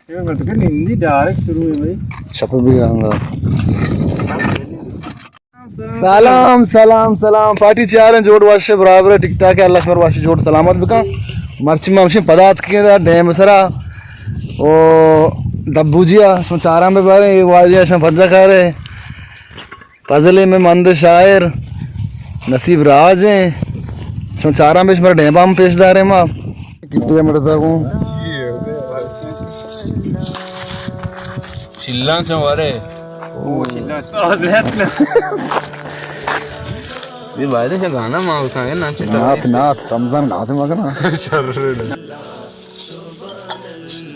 یہ مت کہ نندی ڈائریکٹ شروع ہے بھائی۔ شپ بھی رنگا۔ سلام، سلام، سلام۔ پارٹی چے حال ایں؟ جوڑ وش، برابر اے، ٹھیک ٹھاک اے، اللہ شمار وش جوڑ سلامت بکن۔ مرچی ما ہمشیں پدا اتکیں دا ڈیم سرا۔ او دبو جی آ، شما چاراں بہ باریں، اے واجہ شما پنجہ کارے۔ فضل ایں مئے مند شاعر، نصیب راج ایں۔ شما چاراں بہ، شمارا ڈیمبا ہم پیش داریں ما۔ کتنے مرتا کو؟ چلاں چوارے۔ او چلاں۔ یہ بارش گانا ما ہوتا ہے نا۔ نات، نات، رمضان نات مگنا۔ شر۔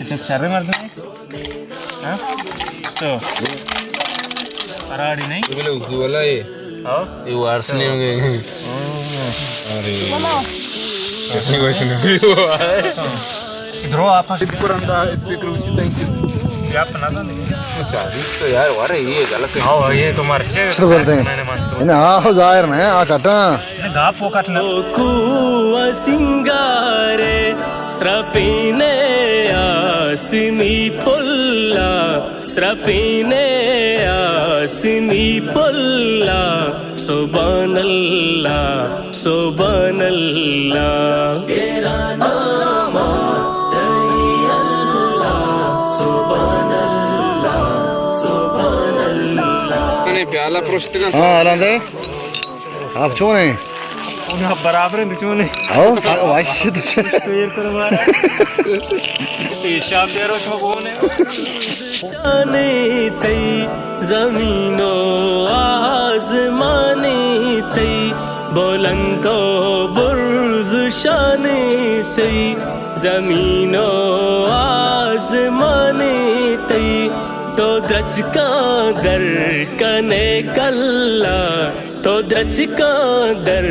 اچھا، شر مردم ہے؟ ہاں؟ تو۔ اراڑی نہیں؟ تو بولے اردو والا ہے۔ ہاں؟ یہ وارس نہیں ہوں گے۔ ہاں۔ ارے۔ کتنی وش نہیں۔ درو آپ۔ پر انداز اسپیکر اسی ٹائم۔ یہ آپ نہ تھا نہیں۔ اچھا، تو یار، ورے یہ غلط ہے۔ ہاں، یہ تو مرچے۔ شروع کرتے ہیں۔ میں نے مان تو۔ نا، ہاں، ظاہر نہیں، آ کٹا۔ گاپ وہ کٹنا۔ کوہ سنگارے، سرپینے آسمی پلا، سرپینے آسمی پلا، سبحان اللہ، سبحان اللہ۔ سبحان اللہ، سبحان اللہ۔ پیالہ پروشتگا۔ ہاں، حالاں دے۔ آپ چون ہیں؟ برابر ہیں، چون ہیں؟ ہاؤ، سا-، واشی تو۔ سیر کرو مارا۔ پیشاب دے رو چو کون ہے؟ شان تئی زمین و آزمان تئی، بلند و برز شان تئی، زمین و آزمان تئی، تو درچکاں در کنے کلا۔ تو درچکاں در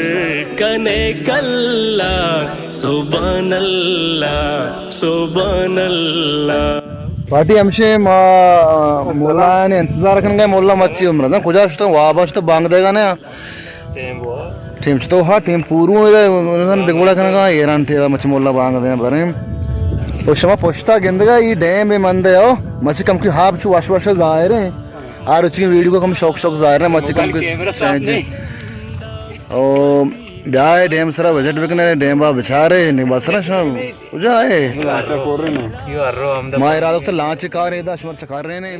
کنے کلا، سبحان اللہ، سبحان اللہ۔ پارٹی ہمشیں ما مولا نے انتظار کنگا، مولا مچی عمر کجا شتو، واب شتو، بانگ دیگا نے۔ ٹیم چتو ہا، ٹیم پورو ہے، دگوڑا کنگا، ایران ٹیم مچی مولا بانگ دے بریں۔ تو شما پشتا گندگا، یہ ڈیم ہے مندے ہو، مچی کم کی ہاب چو وش وش ظاہر ہے۔ آ روچی ویڈیو کو کم شوق شوق ظاہر ہے، مچی کم موبائل کیمرہ صاف چینج نہیں۔ او بیائے ڈیم سرا وزٹ بکنے، ڈیم با بچارے، نہیں بس نا شما کجا ہے؟ لانچا کور رہے نا۔ ما ارادہ تو لانچ کار ہے دا، شمار چکار رہے نے۔